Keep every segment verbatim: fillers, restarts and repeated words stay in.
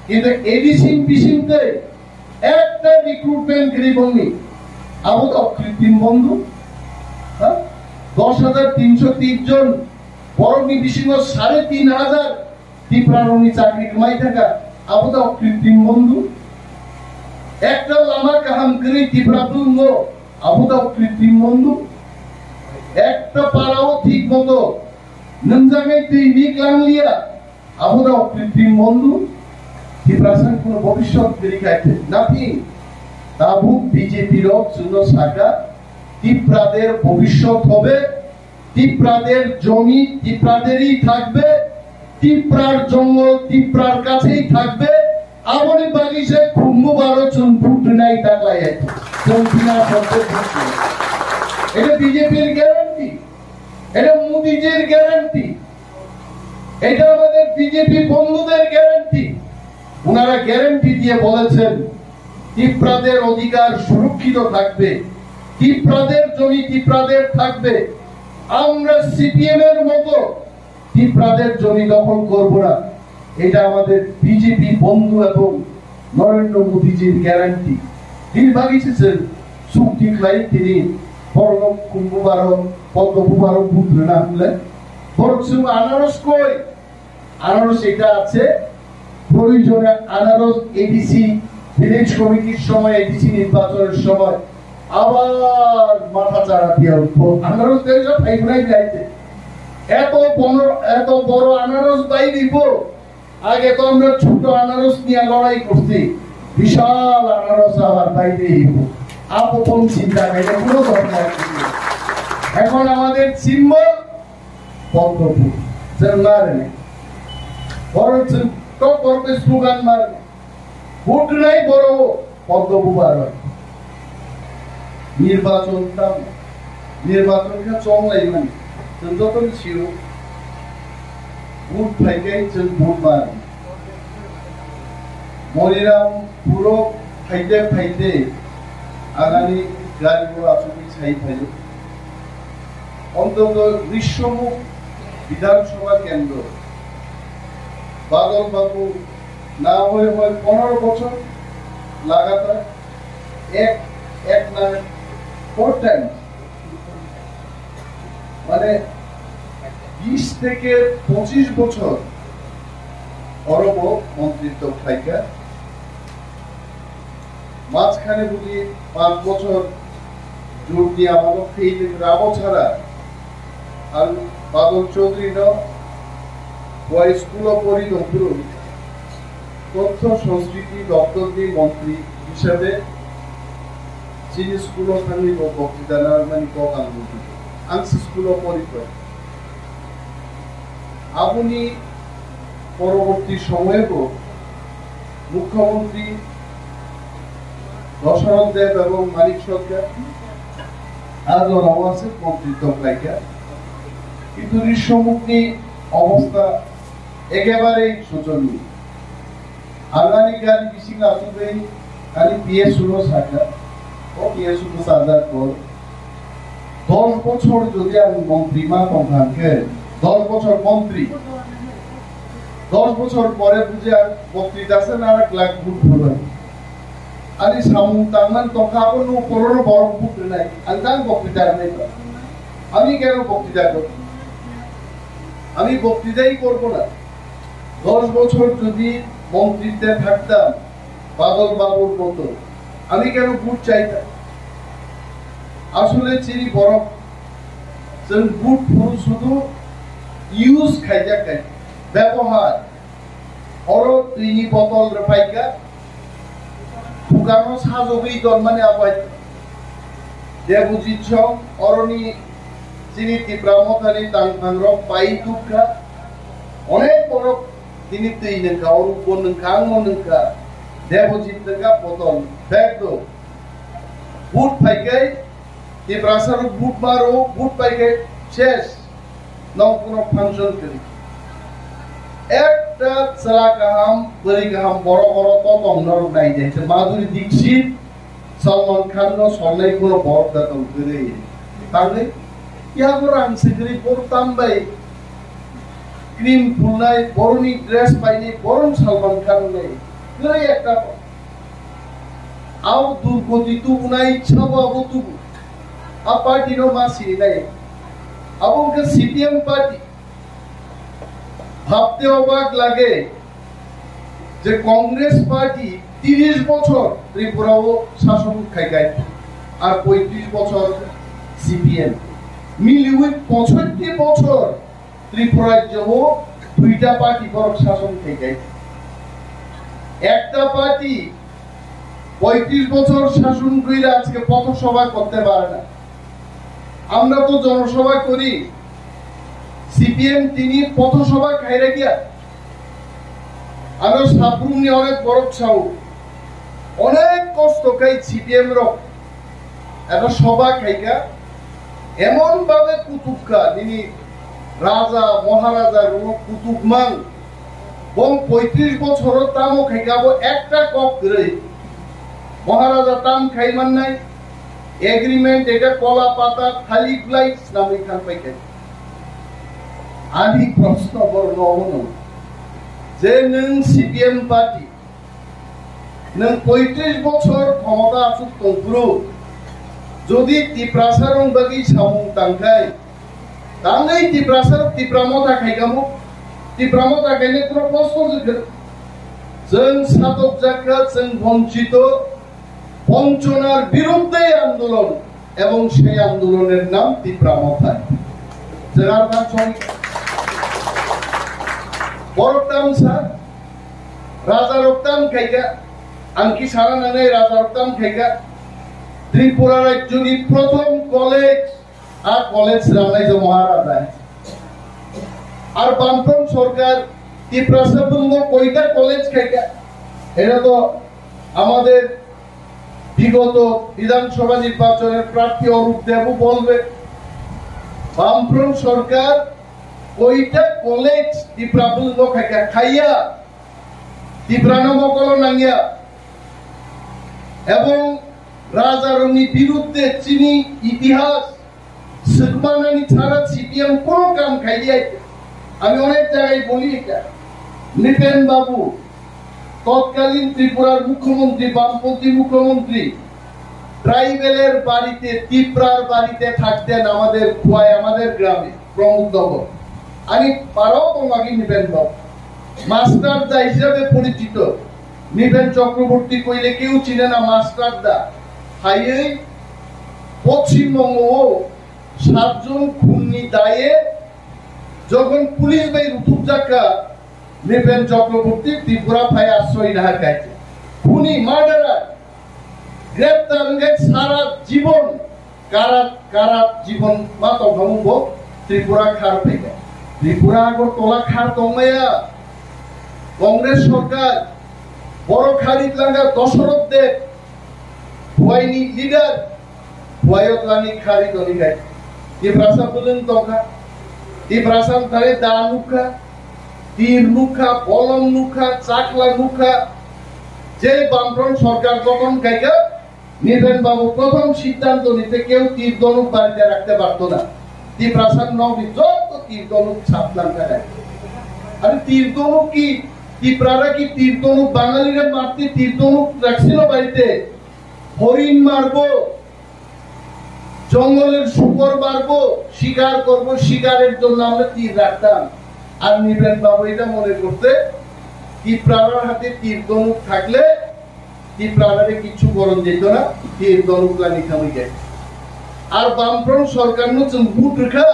Kintu A D C bising tei ekta recruitment kwrwi bongni. Abo to kritrim bondhu. Ha? Dos hajar tinsho tris jon borokni bisingo sare tin hajar Tipra rokni chakri kwmai thangkha. Abo to kritrim bondhu. Ekta lama kaham kwrwi Tipra bwrwngo. Abo to kritrim bondhu. Ekta parao thik moto nwngjagwi twi nik langliya. Abo da kritrim bondhu, Tiprasani kono bhobishyot kwrwi kha khe. Nothing. Tabuk B J P rok chwngno sakha, Tiprader bhobishyot hobe, Tiprader jomi Tipraderei thakbe, Tiprar jongol Tiprar kachei thakbe, aboni bagwi se khumbu baro chwng vote rwnai taklai hai. Chwng bina vote rwnai. Eta B J P-r guarantee. Eta Modijir guarantee. এটা আমাদের বিজেপি বন্ধুদের গ্যারান্টি। ওনারা গ্যারান্টি দিয়ে বলেছেন, তিপ্রাদের অধিকার সুরক্ষিত থাকবে, তিপ্রাদের জমি তিপ্রাদের থাকবে। আমরা সিপিএম এর মতো তিপ্রাদের জমি দখল করব না। এটা আমাদের বিজেপি বন্ধু এবং নরেন্দ্র মোদীজির guarantee. Tin bagwi se chwng chukti khlai tini borok khumbu baro, poddo bubaro vote rwna hwnle. Borok chwng anaros koi? Anaros ekta আছে, প্রয়োজনে আনারস এডিসি, ভিলেজ কমিটির সময়, এডিসি নির্বাচনের সময় আবার মাথা চারা দিয়ে উঠবো। আনারস দেশে ফাইনাল যাইতে এত বড়, এত বড় আনারস বাইরে দিব। আগে তো আমরা ছোট আনারস নিয়ে লড়াই করছি, বিশাল আনারস আবার বাইরে দিব। আপন চিন্তা নেই, এটা কোনো দরকার নেই। এখন আমাদের সিম্বল পদ্মফুল। যেন মারেনি। বড় যে টপ করবে স্লোগান মারেনি। ভোট নাই বড় পদ্মফুল আর হয়। নির্বাচন দাম। নির্বাচন কে চল নাই মানে। তুমি যত ছিল, ভোট থাইকাই যে ভোট মার। মনিরাম পুরো খাইতে খাইতে আগামী গাড়িগুলো আসলে ছাই খাইল। অন্তত গ্রীষ্মমুখ বিধানসভা কেন্দ্র বাদল বাবু না হয়ে হয় পনেরো বছর লাগাতার এক, এক না ফোর টাইম, মানে বিশ থেকে পঁচিশ বছর অরব মন্ত্রিত্ব খাইকা। মাঝখানে বুঝি পাঁচ বছর জোর দিয়ে আমাকে ফেল রাখো ছাড়া আর বাদল চৌধুরী ন ওই স্কুল পড়ি নতুন তথ্য সংস্কৃতি দপ্তরনি মন্ত্রী হিসাবে যিনি স্কুল থানি ও বক্তৃতা না মানে কক আনন্দিত। আংসি স্কুল পড়ি তো। আপনি পরবর্তী সময়ও মুখ্যমন্ত্রী দশরথ দেব এবং মানিক সরকার আজও রাওয়াসে মন্ত্রিত্ব পাইকা। কিন্তু ঋষ্যমুক্তি অবস্থা একেবারেই শোচনীয়। Anani gari bising asugwi ani P S U no sakha, o P S U no sajak kor. Dos bochor jodi ang montri ma tongkha hwnkhe, dos bochor montri, dos bochor pore buji ang boktita se nara glak vote phurbai. Ani samung tangman tongkha, abo no pororo borok vote rwnai, ang tang boktita rwnai ba. Ami keno boktita kor? Ami boktitai korbo na. দশ বছর যদি মন্ত্রিত্বে থাকতাম বাদল বাবুর মতো, আমি কেন ভোট চাইতাম? আসলে চিনি বরং, যেন ভোট পুরো শুধু ইউজ খাইজা খাই, ব্যবহার। Oro twini botol rwphaikha, bukano sajogwi tonmani abai. Debojit song oroni chini Tipra mothani tangphangrok pai tukha. Onek borok tini twi nwngkha, orokbo nwngkha, angbo nwngkha. Debojit nwngkha botol, bag do. Vote phaikai, Tiprasa rok vote maro, vote paikai, ses. Nong kuno function kari. Ekta chwla kaham, bwrwi kaham, borok oro totong norok nai de. Madhuri Dixit, Salman Khan no solnai kuno borok da tong kwrwi. Tangwi, ya borok ang sikri borok tambai. Cream phulnai, boroni dress painai, borok Salman Khan nai. Kwrwi ekta. Au durgoti tubunai sabo abo tubu. A party no ma sirinai. Abo wngkha C P M party. ভাবতে অবাক লাগে যে কংগ্রেস পার্টি তিরিশ বছর ত্রিপুরাও শাসন খাইগাই, আর পঁয়ত্রিশ বছর সিপিএম মিলিয়ে পঁয়ষট্টি বছর ত্রিপুরা রাজ্য দুইটা পার্টি বরং শাসন খাইগাই। একটা পার্টি পঁয়ত্রিশ বছর শাসন করে আজকে পথসভা করতে পারে না। আমরা তো জনসভা করি, সিপিএম তিনি পথসভা খাইরা গিয়া। আমরা সাবরুমনি অনেক বড় চাও, অনেক কষ্ট খাই সিপিএম রক একটা সভা খাইকা, এমন ভাবে কুতুবকা, যিনি রাজা মহারাজা রূপ কুতুব মাং, বং পঁয়ত্রিশ বছর তামো খাইকাবো একটা কক রই। মহারাজা তাম খাইমান নাই, এগ্রিমেন্ট এটা কলা পাতা খালি গুলাই ইসলামী খান পাইকাই। আমি প্রশ্ন বড় নবনো যে নং সিপিএম পার্টি, নং পঁয়ত্রিশ বছর ক্ষমতা আসুক তংপুরু, যদি তিপ্রাসারং বাকি সামুং tangkai, tangwi Tiprasa, Tipra Motha khaikamo, Tipra Motha khainai kuro prosto jikhe. Chwng satok jakha, chwng bonchito, bonchonar biruddhe andolon, ebong sei andoloner nam Tipra Motha. Chwng ar na chong borok tamsa, raja rok tam khaika, ang ki sana nanai raja rok tam khaika, Tripura rajyoni prothom college, a college swnamnai je Maharaja. Ar Bamfront sorkar Tiprasa bumbo koita college khaika. এটা তো আমাদের বিগত বিধানসভা নির্বাচনের প্রার্থী অরূপ দেবও বলবে, বামফ্রন্ট সরকার কয়টা কলেজ ত্রিপুরা বন্ধ খাইয়া খাইয়া ত্রিপুরানো মকল নাঙ্গিয়া এবং রাজারনি বিরুদ্ধে চিনি ইতিহাস সুকমানানি ছাড়া সিপিএম কোনো কাম খাইলিয়া। আমি অনেক জায়গায় বলি এটা। নৃপেন বাবু, তৎকালীন ত্রিপুরার মুখ্যমন্ত্রী, বামপন্থী মুখ্যমন্ত্রী, ট্রাইবেলের বাড়িতে, তিপ্রার বাড়িতে থাকতেন আমাদের খোয়াই, আমাদের গ্রামে, প্রমোদ নগর। আমি পাড়াও বলবাগি নৃপেন বাবু, মাস্টার দা হিসাবে পরিচিত। নৃপেন চক্রবর্তী কইলে কেউ চিনে না, মাস্টার দা। হাইয়ে পশ্চিমবঙ্গ সাতজন খুনি দায়ে যখন পুলিশ বাই রুতুক জাকা, নৃপেন চক্রবর্তী ত্রিপুরা ভাই আশ্রয় না হারকাইছে। খুনি, মার্ডারার, গ্রেপ্তার হয়ে সারা জীবন কারা, কারা জীবন মা তখন ত্রিপুরা খার পেয়ে। ত্রিপুরা আগরতলা খার তমায়া, কংগ্রেস সরকার, বড় খারিদ লাগা দশরথ দেব, Buaini leader, buayo twlani khari toni kai. Tiprasa bwlwng tongkha. Tiprasa thani da nukha, tir nukha, bolom nukha, chakla nukha. Je Bamfront sorkar gothon khaikha, Nipen babu prothom siddhanto nite keu tir donuk barite rakte parto na. Tiprasa nogni jotto tir donuk saplang kha. Are tir donuk ki, Tiprara ki tir donuk, Bangalire marte tir donuk raksilo barite. হরিণ মারবো, জঙ্গলের শুকর মারবো, শিকার করব, শিকারের জন্য আমরা তীর রাখতাম। আর নিপেন বাবু এটা মনে করতে, তিপ্রারার হাতে তীর ধনুক থাকলে তিপ্রারারে কিচ্ছু করণ যেত না, তীর ধনুক লানি থামি যায়। আর বামফ্রন্ট সরকার নতুন ভোট রেখা,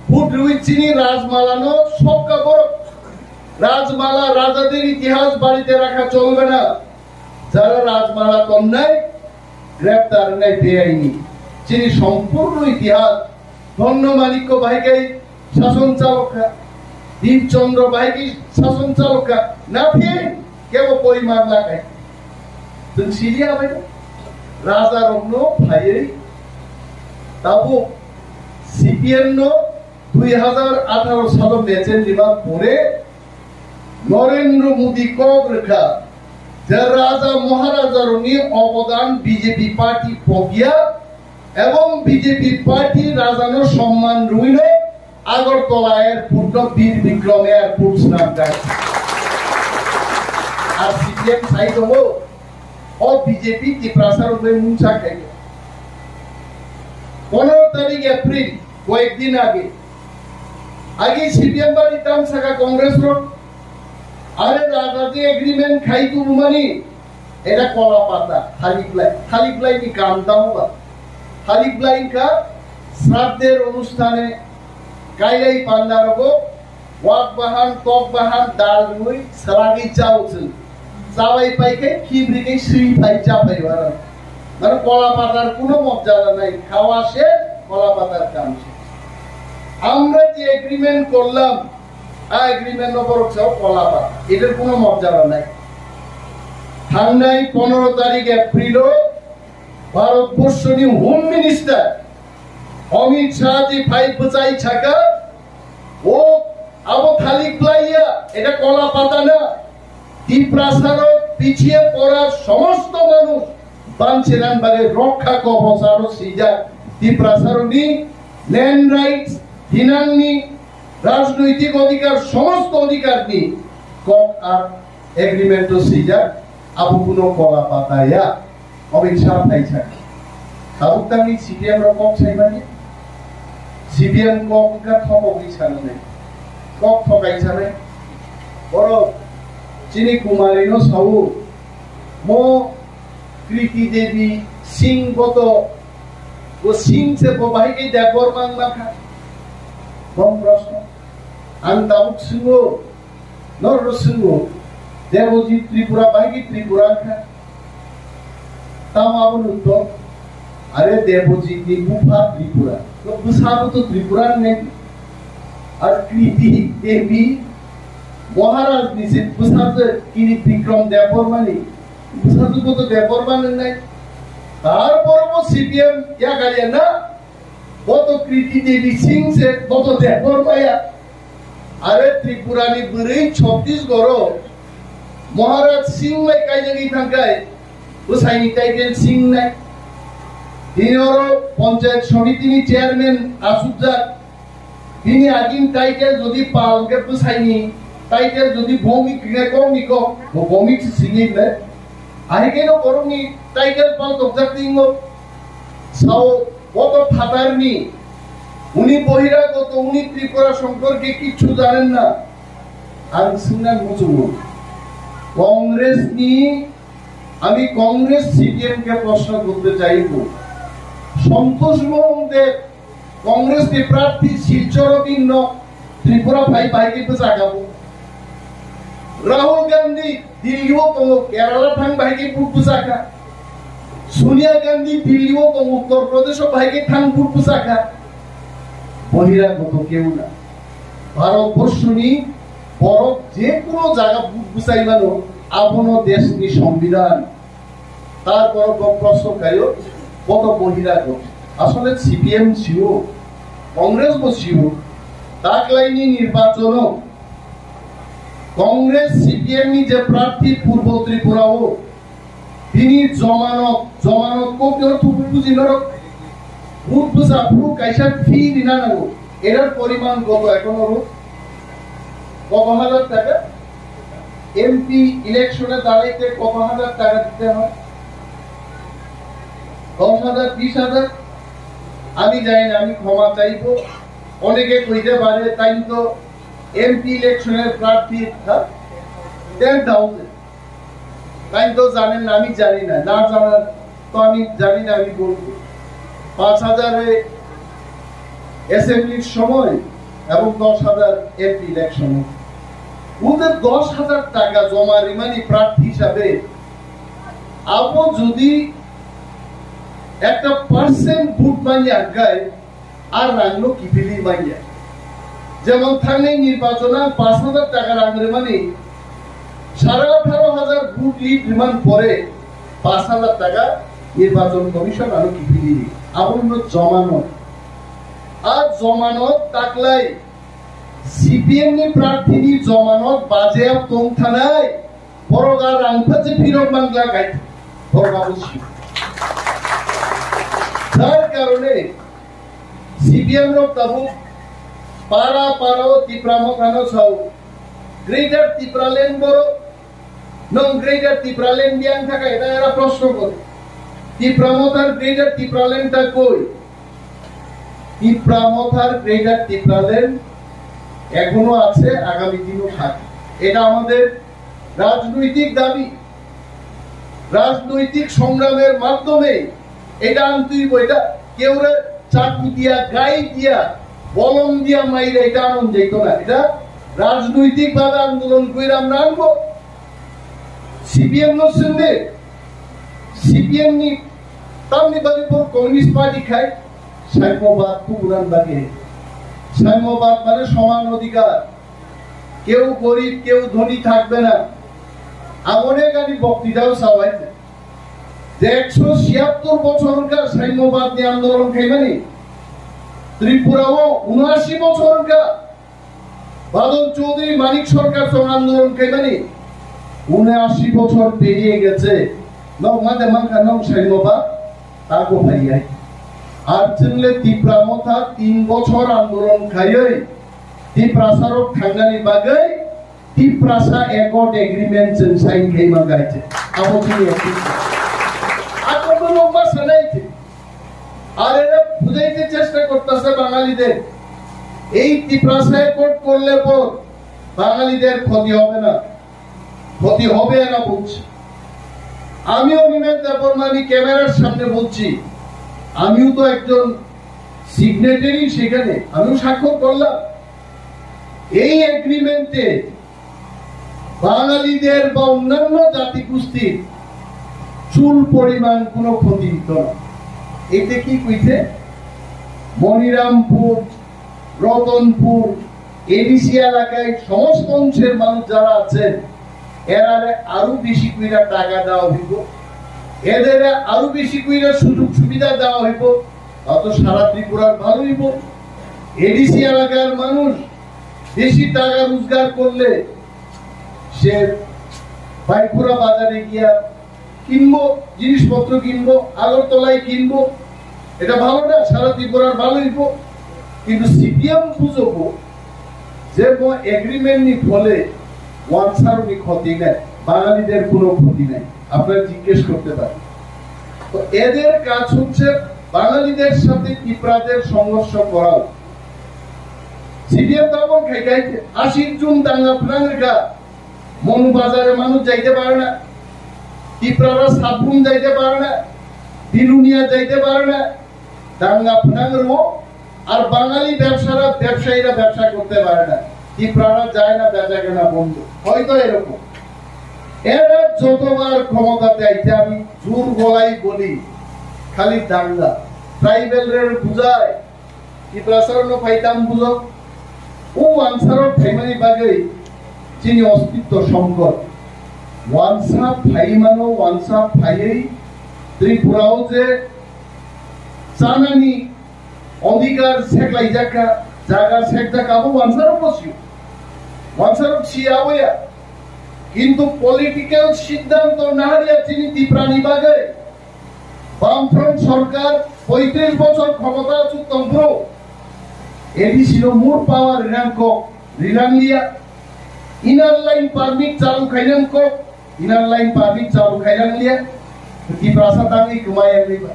ভোট রুই চিনি রাজমালানো সবকা বড়। রাজমালা রাজাদের ইতিহাস বাড়িতে রাখা চলবে না। যারা রাজমালা তন্নায় গ্রেপ্তার নাই বেআইনি। চিনি সম্পূর্ণ ইতিহাস ধন্য মাণিক্য বাহিকাই শাসন চালকা, দীপচন্দ্র বাহিকাই শাসন চালকা, নাথিং কেবল পরিমাণ লাগাই। Tungsili abai raja rokno phaiwi tabuk C P M no dui hazar atharo salo mechen nima pore Narendra Modi kok rwkha je raja maharaja rokni obodan B J P party pogya ebong B J P party rajano somman rwino Agartala airport no Bir Bikram airport swnamjak. Ar C P M sai tongo, o B J P Tiprasa rok bai mungsa khai. Pondro tarik April, koyek din age. Age C P M bari tam saka Congress rok. Are Rajati agreement khai tubumani, eta kola pata, thalik lai, thalik lai ni kam tamo ba. Thalik lai ka sraddher onusthane kailai panda rogo, wak bahan, tok bahan, dal rwi, salagi chao chwng. Chawai pai khe, khibri khe swi phai cha phai wara. Mane kola patar kuno mojjala nai, khawa se, kola patar kam se. Amra je agreement korlam, a agreement no borok sao kola pata. Etar kuno mojjala nai. Thangnai pondro tarik April o Bharat Borshoni Home Minister Amit Shah ji phai bwchai saka, o abo thalik blaiya, eta kola pata na. Tiprasarok pichiye pora somosto manush banchinan bagwi rokha koboch aro sijak. Tiprasarokni land rights, hinangni rajnoitik odhikar, somosto odhikarni kok ar agreement o sijak, abo kuno kola pata ya. Obo kisa phai sa. Tabuk tangni C P M rok kok sai mani. C P M kok wngkha thokogwi sanani. Kok thokai sanai. Borok chini Kumari no sao. Mo Kriti Devi Singh boto. Bo Singh se bo bahai khe Debbarma wngma kha. Bom proshno. Ang tabuk swngo. Norok swngo, Debojit Tripura bai khe Tripura wngkha. Tamo abo nukto, are Debojit ni bupha Tripura. No bwsabo to Tripura wngnai. Ar Kriti Devi Maharaj ni se bwsa je Kiri Bikram Debbarma ni bwsa je boto Debbarma wngnai. Tarpore bo C P M yakaliya na, boto Kriti Devi Singh se boto Debbarma ya. Are Tripura ni bwrwi Chhattisgarh o Maharaj Singh bai kaijagwi thangkhai, bwsaini title Singh nai. Tini oro Panchayat Samiti ni chairman asukjak. Bini agini title jodi Pal hwnkhe bwsaini title jodi Bhowmik hwnkhe kokni kok, bo Bhowmik se singwi le. Ahikhe no borokni title Pal tokjak tingo. Sao Boto phatarni, uni bohiragoto, uni Tripura সম্পর্কে কিচ্ছু জানেন না। Ang swngna muchungo, Congress ni, আমি Congress C P M ke প্রশ্ন করতে চাইব, সন্তোষ মোহন দেব Congress ni প্রার্থী শিলচর দিন ন ত্রিপুরা ভাই ভাই কিন্তু জাগাবো। রাহুল গান্ধী দিল্লি ও tongo, Kerala thang bahai khe vote bwchakha. Sonia Gandhi Delhi o tongo, Uttar Pradesh o bahai khe thang vote bwchakha. Bohiragoto keu na. Bharat borshoni borok je kono jaga vote bwchai mano, abono deshni sombidhan. Tarpor bo proshno khaio, boto bohiragoto. Asole C P M sio, Congress bo sio. Taklaini nirbachono Congress C P M ni je prarthi Purbo Tripura o, bini jomanot, jomanot kokno thubu buji norok. Vote bwsa phuru kaisa fee rina nango. Erar poriman goto ekhono ro koto hajar taka? M P election e daraite koto hajar taka dite hoy? Dosh hajar, bish hajar? Ami jani na, ami khoma chaibo. Oneke koite pare, taito M P election er prarthi, ha? Ten thousand. Taito janen na, ami jani na, na janar to ami jani na, ami bolbo. Panch hajar e assembly er somoy ebong dosh hajar M P election. Ute dosh hajar taka joma rimani prarthi hisabe abo jodi ekta percent vote manya hwnkhe, ar rangno kiphilwi manya. Jemon thangnai nirbachon ang panch hajar taka rang rwmani, sare atharo hajar vote lead rwman pore panch hajar taka nirbachon commission ano kiphilwi. Abono jomanot. A jomanot taklai C P M ni prarthini jomanot bajeyab tong thanai. Borok a rang pha je phirok mangla gai. Borok abo si. Jar karone C P M rok tabuk para para o Tipra Motha no sao. Greater Tipraland borok Nong Greater Tipraland biyang thaka, eta era proshno kore. Tipra Mothar Greater Tipraland ta koi? Tipra Mothar Greater Tipraland ekhono আছে, আগামী দিনও থাকবে। এটা আমাদের রাজনৈতিক দাবি। রাজনৈতিক সংগ্রামের মাধ্যমে এটা আনতে হইব। এটা কেউরে চাকু দিয়া, গাই দিয়া, বলম দিয়া মাইরে এটা আনন যাইতো না। এটা রাজনৈতিক ভাবে আন্দোলন করে আমরা আনবো। CPM no sende, CPM ni tamni bagwi bo Communist Party khai, Saimobad kuburan bagwi. Saimobad মানে সমান অধিকার, কেউ গরিব কেউ ধনী থাকবে না। Ang onek ani বক্তৃতাও sawaite je একশো ছিয়াত্তর বছর ka Saimobad ni আন্দোলন khaimani, Tripura o উনআশি বছর ka বাদল চৌধুরী মানিক সরকার song আন্দোলন khaimani উনআশি বছর পেরিয়ে গেছে। Nok made mankha nong Saimobad ta ko phaiya. Ar chwngle Tipra Motha tin bochor andolon khaiwi Tiprasa rok thangnani bagwi Tiprasa Accord Agreement chwng sign khaima gaite. Abo chini office. Ako no nok ma sanai te. আর এরা বুঝাইতে চেষ্টা করতেছে বাঙালিদের, এই তিপ্রাসায় কোর্ট করলে পর বাঙালিদের ক্ষতি হবে না, ক্ষতি হবে, এরা বলছে। আমিও নিমেন দেববর্মা, আমি ক্যামেরার সামনে বলছি, আমিও তো একজন সিগনেটারি, সেখানে আমিও স্বাক্ষর করলাম। এই এগ্রিমেন্টে বাঙালিদের বা অন্যান্য জাতিগোষ্ঠীর চুল পরিমাণ কোনো ক্ষতি হতো না। এতে কি কইছে? মনিরামপুর, রতনপুর, এডিসি এলাকায় সমস্ত অংশের মানুষ যারা আছেন, এরারে আরো বেশি কইরা টাকা দেওয়া হইব, এদের আরো বেশি কইরা সুযোগ সুবিধা দেওয়া হইব, অত সারা ত্রিপুরার ভালো হইব। এডিসি এলাকার মানুষ বেশি টাকা রোজগার করলে সে বাইপুরা বাজারে গিয়া কিনবো, জিনিসপত্র কিনবো, আগরতলায় কিনবো, এটা ভালো না? সারা ত্রিপুরার ভালো হইব। কিন্তু সিপিএম বুঝবো যে এগ্রিমেন্ট নি ফলে ওয়ানসার নি ক্ষতি নাই, বাঙালিদের কোনো ক্ষতি নাই। আপনারা জিজ্ঞেস করতে পারেন। তো এদের কাজ হচ্ছে বাঙালিদের সাথে তিপ্রাদের সংঘর্ষ করাও। সিপিএম দমন খাই খাই আশির জুন দাঙ্গা ফ্রাঙ্গা মনু বাজারে মানুষ যাইতে পারে না, তিপ্রারা সাবরুম যাইতে পারে না, বিলুনিয়া যাইতে পারে না, দাঙ্গা ফ্রাঙ্গা। আর বাঙালি ব্যবসারা, ব্যবসায়ীরা ব্যবসা করতে পারে না, তিপ্রারা যায় না, বেচা কেনা বন্ধ। হয়তো এরকম। এরা যতবার ক্ষমতাতে আইতে আমি জোর গলায় বলি, খালি দাঙ্গা। ট্রাইবেল রে বুঝায়, তিপ্রাসার no phaitang bujo. O wansarok phaimani bagwi chini ostitto songkot. Wansa phaimano, wansa phaiwi Tripurao je chanani odhikar seklaijak kha, jaga sekjak kha, abo wansarok bo sio. Wansarok si aboya. Kintu political siddhanto nahariya chini Tiprani bagwi. Bamfront sorkar poitris bochor khomota achuk tongphuru, A D C no mur power rinang kok, rinang liya. Inner line permit chalu khainang kok, inner line permit chalu khainang liya. Tiprasa tangwi kwmai ang liba.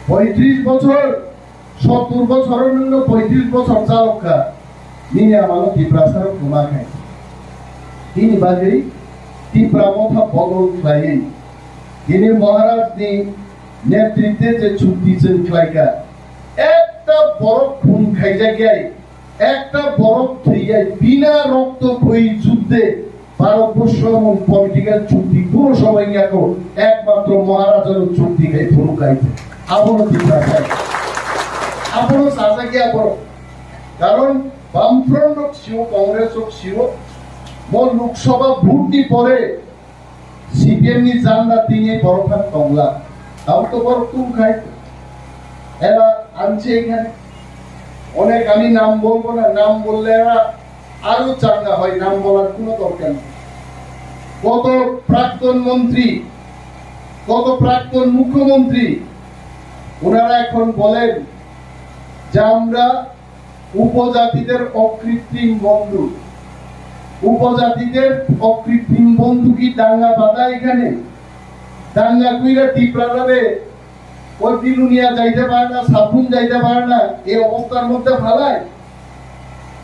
Poitris bochor, sottur bochor nwngno poitris bochor chalok kha. Nini amalo Tiprasa rok kwma khai. Nini bagwi Tipra Motha bodol khlaiwi. Tini Maharaj ni netritwe je chukti chwng khlaikha, ekta borok khun khaijakya, ekta borok thwiya, bina rokto khoi judde Bharatbosho emon political chukti kuno somoy yakho, ekmatro Maharaj no chukti khai phuru khai. Abono Tipra khai. Abono sajakya borok. Karon Bamfront rok sio, Congress rok sio, mo Lok Sabha vote ni pore C P M ni janda tini borok khan tongla. Tabo to borok tum khai. Era anche ekhane. Onek ami nam bolbo na, nam bolle era aru changa hoy, nam bolar kuno dorkar nei. কত প্রাক্তন মন্ত্রী, কত প্রাক্তন মুখ্যমন্ত্রী, ওনারা এখন বলেন যে আমরা উপজাতিদের অকৃত্রিম বন্ধু। উপজাতিদের অকৃত্রিম বন্ধু কি দাঙ্গা বাধা এখানে? দাঙ্গা কইরা ত্রিপুরারে ওই বিলুনিয়া যাইতে পারে না, সাবুন যাইতে পারে না, এই অবস্থার মধ্যে ফালায়।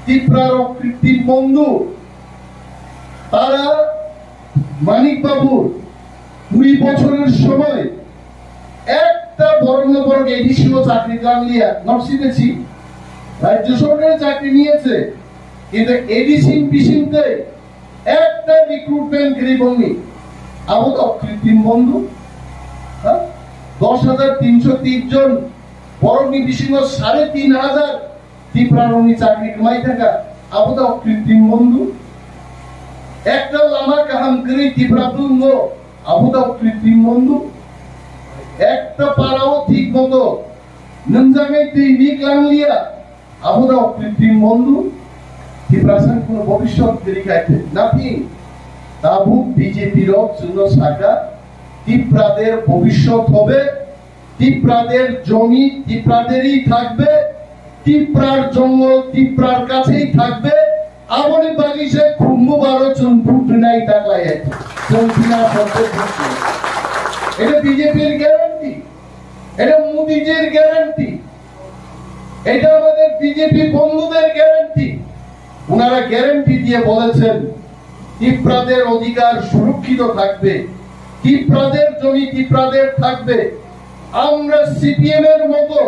ত্রিপুরার অকৃত্রিম বন্ধু, তারা মানিক বাবুর কুড়ি বছরের সময় একটা বড় বড় এডিসি ও চাকরি কান লিয়া নকশি দেছি। রাজ্য সরকারের চাকরি নিয়েছে, কিন্তু এডিসি বিসিতে একটা রিক্রুটমেন্ট গ্রিবংনি। আবো তো অকৃত্রিম বন্ধু। হ্যাঁ? দশ হাজার তিনশো তিরিশ জন, বরং বিসিং সাড়ে তিন হাজার ত্রিপুরারংনি চাকরি কামাই থাকা, আবো তো অকৃত্রিম বন্ধু। একটা লামা কাহাম করি ত্রিপুরা বন্ধু, আবো তো অকৃত্রিম বন্ধু। একটা পাড়াও ঠিক মতো নমজাঙে তুই নিক লাংলিয়া, আবো তো অকৃত্রিম বন্ধু। ত্রিপুরাসার কোনো ভবিষ্যৎ গিরি খাইতে নাথিং। তাবু বিজেপির জন্য শাখা ত্রিপুরাদের ভবিষ্যৎ হবে, ত্রিপুরাদের জমি ত্রিপুরাদেরই থাকবে, ত্রিপুরার জঙ্গল ত্রিপুরার কাছেই থাকবে। আবনি বাগি সে খুম্বু বারো চুন ভুট নাই তাকলাই। চুন বিনা শর্তে ভুট নাই। এটা বিজেপির গ্যারান্টি, এটা মোদিজির গ্যারান্টি, এটা আমাদের বিজেপি বন্ধুদের গ্যারান্টি। ওনারা গ্যারান্টি দিয়ে বলেছেন, তিপ্রাদের অধিকার সুরক্ষিত থাকবে, তিপ্রাদের জমি তিপ্রাদের থাকবে। আমরা সিপিএম এর মতো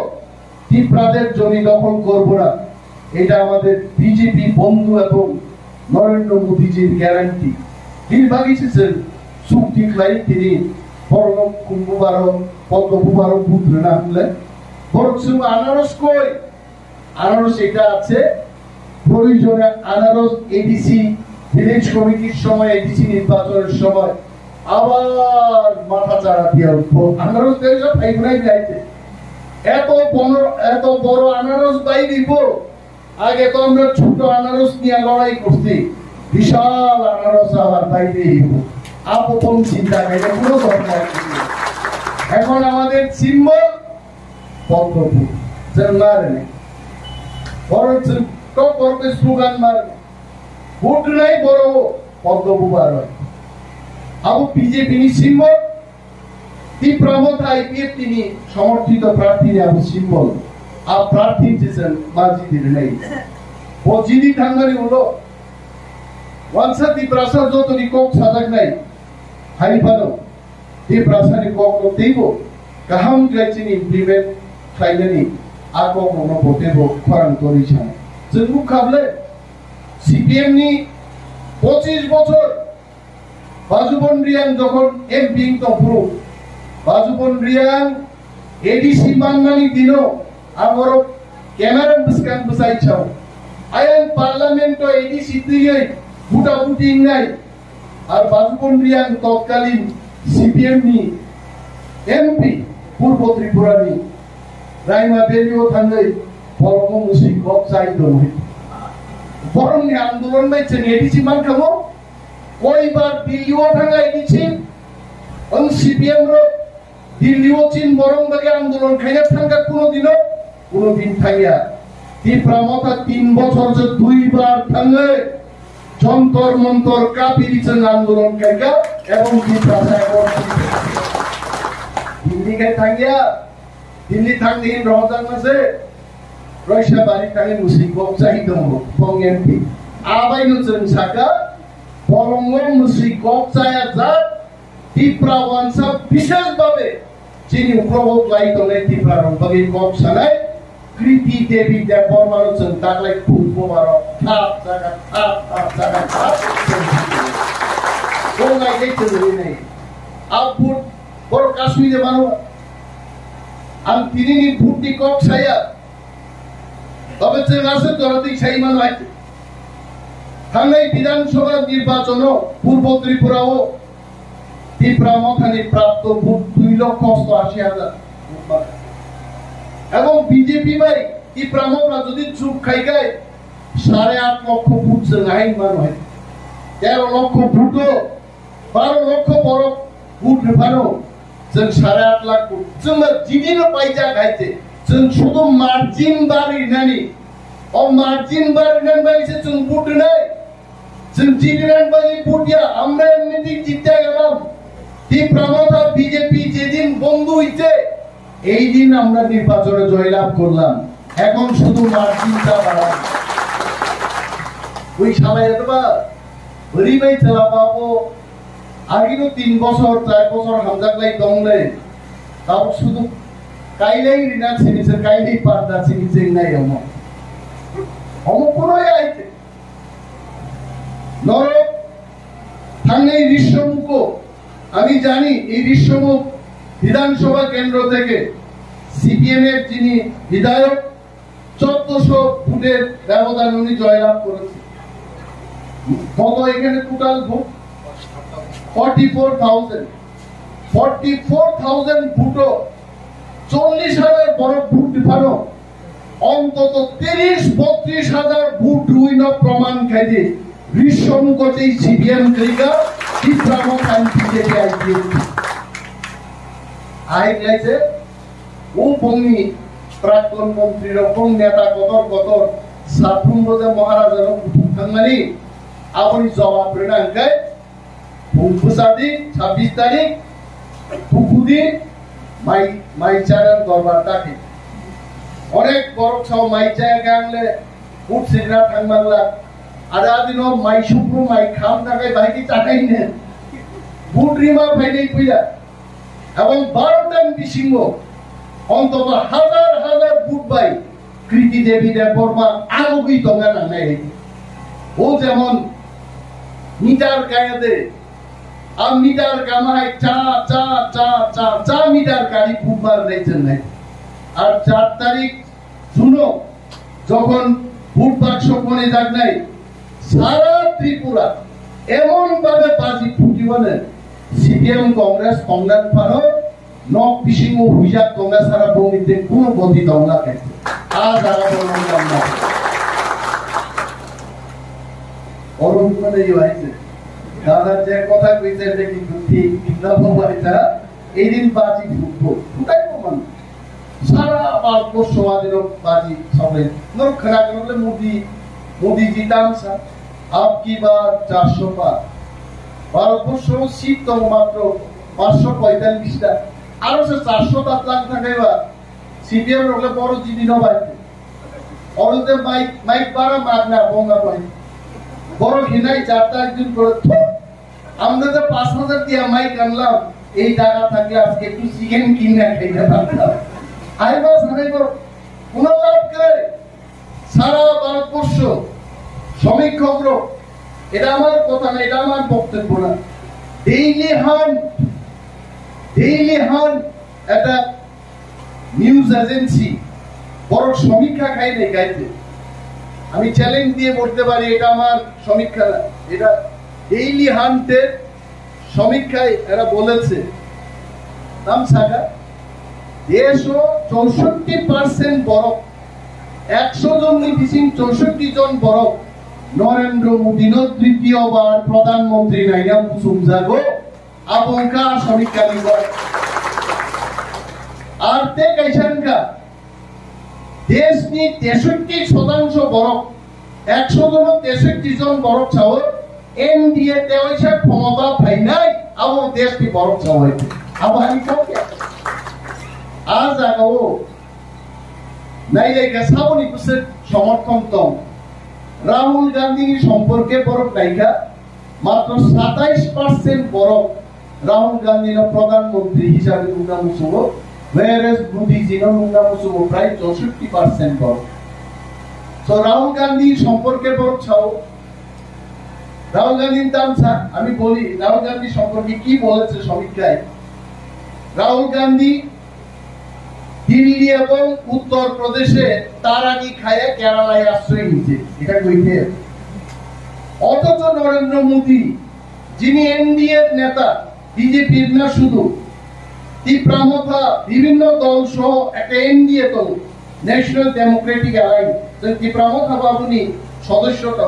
তিপ্রাদের জমি দখল করব না, এটা আমাদের বিজেপি বন্ধু এবং নরেন্দ্র মোদীজির গ্যারান্টি। তিনি বাকি শেষের চুক্তি খাই তিনি বড় লোক কুম্ভ বারো, পদ্ম বারো বুধ না হলে বরং শুধু আনারস কই, আনারস এটা আছে, প্রয়োজনে আনারস এডিসি, ভিলেজ কমিটির সময়, এডিসি নির্বাচনের সময় আবার মাথা চারা দিয়ে উঠবো। আনারস দেশে ফাইগুনাই যাইতে এত বড়, এত বড় আনারস বাই দিব। আগে তো আমরা ছোট আনারস নিয়ে লড়াই করছি, বিশাল আনারস আবার বাইরে দিব। আপন চিন্তা নেই, কোনো দরকার নেই। এখন আমাদের সিম্বল পদ্মফুল। যেন মারে নেই। বরং যেন টপ করতে স্লোগান মারে নেই। ভোট নাই বড় পদ্মফুল আর হয়। আবু বিজেপি নি সিম্বল, ত্রিপুরা মধ্যে আইপিএফ তিনি সমর্থিত প্রার্থী নি আবু সিম্বল। আর প্রার্থী যেসেন মাঝি দিলে নেই। ও জিনি থাঙ্গারি হলো, ওয়ানসা ত্রিপুরাসা যত নি কক সাজাক নাই, হারিফানো। Tiprasani kokno teibo kaham khlai chini implement khlainani a kokno bo teibo khorang torwi sanai. Chwng bukha ble CPM ni pochis bochor Bajubon Riang jokhon M P wng tongphuru, Bajubon Riang A D C mannani dino ang oro camera bwskang bwsai sao. Ayang parliament o A D C twiwi buta buti wngnai. Ar Bajubon Riang totkalin C P M ni M P Purbo Tripura ni Raima Valley o thangwi borokno mwswi kok chai tongwi. Borokni andolon bai chwng A D C mankha mo. Koibar Delhi o thang A D C, ang C P M rok Delhi o chin borok bagwi andolon khaina thangkha kuno dino, kuno din thangya. Tipra Motha tin bochor je duibar thangwi Jontor Montor kapiri chwng andolon khaikha ebong Tiprasa ebong Delhi khai thangya. Delhi thangni hin rohorjakma se Roisa bari thangwi mwswi kok chai tongo bong M P. Abaino chwng sakha bolongo mwswi kok chaya jak Tipra wansa bishes babe chini ukrogo klai tongnai Tipra rok bagwi kok sanai Kriti Devi Debbarma no chwng taklai phungbo baro thap jaga thap thap jaga thap. Ko nai dei chwng ri nai. Abut bor kasui de mano. Ang tini ni bhut ni kok saya. Tobe chwng aswk jora twi sai mano hai. Thangnai Bidhan Sabha nirbachon o Purbo Tripura o Tipra Mothani prapto vote dui lokho osto ashi hajar. Ebong B J P bai Tipra Motha jodi chuk khai khai sare at lokho vote chwng ahai mano hai. Tero lokho vote o baro lokho borok vote rwphano chwng sare at lakh vote. Chwng ma jini no paijak hai se chwng sudu margin bari nani. O margin bari nani bai se chwng vote nai. Chwng Chitranjit Baji Bhutia, আমরা এমনিতেই জিতে গেলাম। তীব্র মথা বিজেপি যেদিন বন্ধ হইছে, এই দিন আমরা নির্বাচনে জয়লাভ করলাম। এখন শুধু মার্জিনটা বাড়ান। ওই সাবাই এতবার হরিভাই চালাবো, আগেরও তিন বছর, চার বছর হামজাকলাই দংলে, তাও শুধু কাইলেই রিনা চিনিছে, কাইলেই পার্দা চিনিছে, নাই অমো। অমো কোনো আইতে। নরক থাংনাই ঋষ্যমুখ, আমি জানি এই ঋষ্যমুখ বিধানসভা কেন্দ্র থেকে সিপিএম এর যিনি বিধায়ক, চোদ্দশো ভোটের ব্যবধান উনি জয়লাভ করেছেন। কত এখানে total vote? Forty four thousand. Forty four thousand ভোটও চল্লিশ হাজার বড় ভোট দিফানো অন্তত তিরিশ বত্রিশ হাজার ভোট রুইন প্রমাণ খাইদি ঋষ্যমুখতেই সিপিএম তরিকা তীব্র মথান বিজেপি আইপিএফ আই গেছে। ও বংনি প্রাক্তন মন্ত্রী রকম নেতা কতর কতর সাফুম বোধে মহারাজার কুটুম থাংনানি আবনি জবাব রেনা হংকাই ভুল বুঝাদি ছাব্বিশ তারিখ পুকুদি মাই মাই চারান দরবার তাকে অনেক বড় ছাও মাই চায় গাংলে উঠ সিগনা থাংমাংলা আর আদিনো মাই সুপ্রু মাই খাম থাকাই বাইকে চাকাই নে বুট রিমা ফাইনাই পুইলা এবং বারোটার বিসিঙ্গ অন্তত হাজার হাজার ভোট বাই কৃতি দেবী দেববর্মা আগুগি দঙ্গা নাংনাই হইতে। ও যেমন মিটার গায়াতে, আর মিটার গামায় চা, চা, চা, চা, চা মিটার গাড়ি বুধবার নেই চেন্নাই। আর চার তারিখ শুনো, যখন ভোট বাক্স কোণে যাক নাই, সারা ত্রিপুরা এমন ভাবে বাজি ফুটিবানে সিপিএম কংগ্রেস কংগ্রেস ফানো nok bisingo huijak tongna sara bongni tei kuno bodi tongna khe. A jaga bo nang tongna. Oro hwnmani yo hai se. Dada je kotha koise je kintu thik, thik na bo bai ta. Ei din baji football. Futai bo man. Sara Bharatborso adino baji sabai. Nor khana khana le Modi, Modi ji tamsa. Ab ki bar charso par. Bharatborso seat tong matro paanchsho poitallish ta. Aro se charso ta tlang thangaiba. CPM rokle boro jidi no bai. Oro te mic, mic bara magna bonga bai. Boro hinai charta ekjon kore thuk. Amra je paanch hajar dia mic anlam. Ei jaga thakle ajke ektu chicken kinna khaina partam. Ai bas hanai boro. Kono lab kore. সারা ভারতবর্ষ সমীক্ষকরা, এটা আমার কথা না, এটা আমার বক্তব্য না, daily hunt, daily hunt একটা নিউজ এজেন্সি বড় সমীক্ষা খাই নাই গাইতে। আমি চ্যালেঞ্জ দিয়ে বলতে পারি, এটা আমার সমীক্ষা না, এটা ডেইলি হান্টের সমীক্ষায় এরা বলেছে, তাম সাকা দেশো চৌষট্টি পার্সেন্ট বরক, একশো জননি বিসিং চৌষট্টি জন বরক নরেন্দ্র মোদীনো তৃতীয়বার প্রধানমন্ত্রী নাইনা মুসুম জাগো, আবংকা সমীক্ষা নিব। আর তে কাইসানকা দেশনি তেষট্টি শতাংশ বরক, একশো জন তেষট্টি জন বরক চাও, এনডিএ তেইশে ক্ষমতা ফাইনাই, আবো দেশনি বরক চাও হইতে। আবো আমি কাউকে। আর জাগাও, নাইলে গা সাবনি কুসে সমর্থন তম। রাহুল গান্ধী সম্পর্কে বরক নাইকা, মাত্র সাতাইশ পার্সেন্ট বরক রাহুল গান্ধীনো প্রধানমন্ত্রী হিসাবে নুংনা মুসুমো, whereas মোদিজিনো নুংনা মুসুমো প্রায় চৌষট্টি পার্সেন্ট বরক। তো রাহুল গান্ধী সম্পর্কে বরক চাও, রাহুল গান্ধীর দাম চা, আমি বলি রাহুল গান্ধী সম্পর্কে কি বলেছে সমীক্ষায়। রাহুল গান্ধী দিল্লি এবং উত্তর প্রদেশে তার আগে খায় কেরালায় আশ্রয় নিতে, এটা কইতে। অথচ নরেন্দ্র মোদী, যিনি এনডিএর নেতা, বিজেপির না শুধু, তিপ্রামথা বিভিন্ন দল সহ একটা এনডিএ দল, ন্যাশনাল ডেমোক্রেটিক অ্যালায়েন্স, তিপ্রামথা বাবুনি সদস্যতা।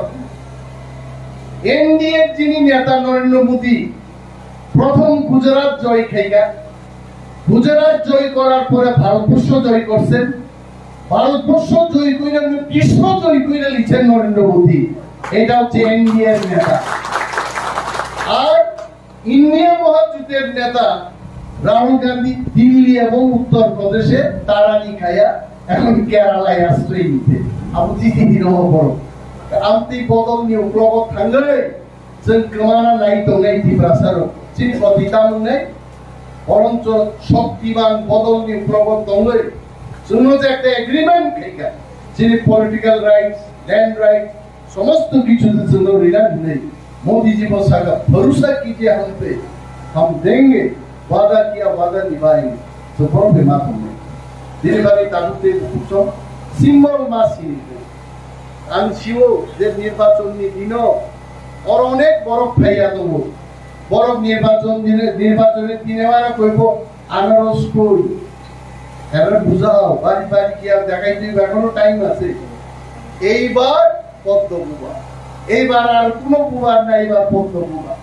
এনডিএর যিনি নেতা নরেন্দ্র মোদী প্রথম গুজরাট জয় খাইগা, গুজরাট জয় করার পরে ভারতবর্ষ জয় করছেন। ভারতবর্ষ জয় করে বিশ্ব জয় করে লিখছেন নরেন্দ্র মোদী। এটা হচ্ছে এনডিএর নেতা। আর ইন্ডিয়া মহাজোটের নেতা রাহুল গান্ধী দিল্লি এবং উত্তর প্রদেশে তারানি খায়া এখন কেরালায় আশ্রয় নিতে। Abo chini hino boro. Amtwi bodolni uklogo thangwi chwng kwmana nai tongnai Tiprasarok. Chini koti tamo wngnai, boroncho shoktiman bodolni uklogo tongwi chwngno je ekta agreement khaikha, chini political rights, land rights, somosto kichu je chwngno rina hinwi Modi ji bo saka, "Bharosa kijiye hum pe, hum denge, wada kiya wada nibhayenge." So, borom bai ma thangwi. Bini bagwi tabuk tei bukhuk song symbol ma sini. Ang sio je nirbachon ni dino oro onek borok phaiya tongo. Borok nirbachon dine, nirbachon ni dine mara koibo anaros koi. Ebra bujao, bari bari kiya dekhai diba, ekhono time ase. Eibar Poddo bubar. Eibar ar kuno bubar nai, eibar Poddo bubar.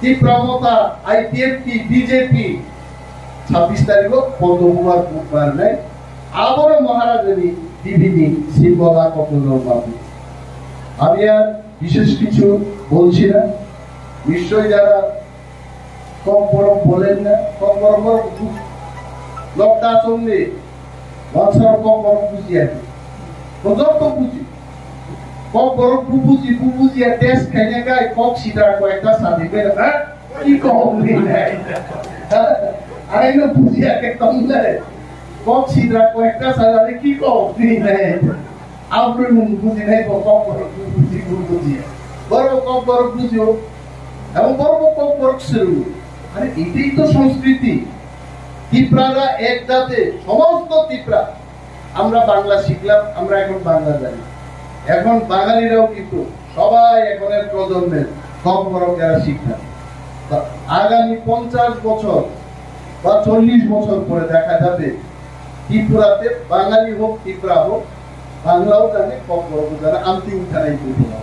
Tipra Motha, IPFT, BJP, ছাব্বিশ তারিখো Poddo bubar bubar nai. Abono Maharajani bibini simbol akotno normabi. আমি আর বিশেষ কিছু বলছি না। নিশ্চয় যারা কম বড় বলেন না, কম বড় বড় বুঝ-, লোকটা আসলে বছর কম বড় বুঝি আর কি। বুঝলাম তো বুঝি। কম বড় বু-, বুঝি, বু-, বুঝি আর টেস্ট খাইলে গায়ে কক সিধা কয়েকটা সাথে বেরো, হ্যাঁ? কি কম নেই নাই? হ্যাঁ? আরে না বুঝি আর কি কম নাই। কক সিধা কয়েকটা সাথে কি কম নেই নাই? Aboni mung buji nai bo kok borok buji, buji. Borok kok borok bujio. Abo borok bo kok borok swrwngo. আরে এটাই তো সংস্কৃতি। তিপ্রারা এক জাতে, সমস্ত তিপ্রা। আমরা বাংলা শিখলাম, আমরা এখন বাংলা জানি। এখন বাঙালিরাও কিন্তু সবাই এখনের প্রজন্মের কম বড় এরা শিক্ষা। তা আগামী পঞ্চাশ বছর বা চল্লিশ বছর পরে দেখা যাবে ত্রিপুরাতে বাঙালি হোক, তিপ্রা হোক, বাংলাও জানে, কম বড় জানে, আনতে ইন্টারনেট বুঝে না।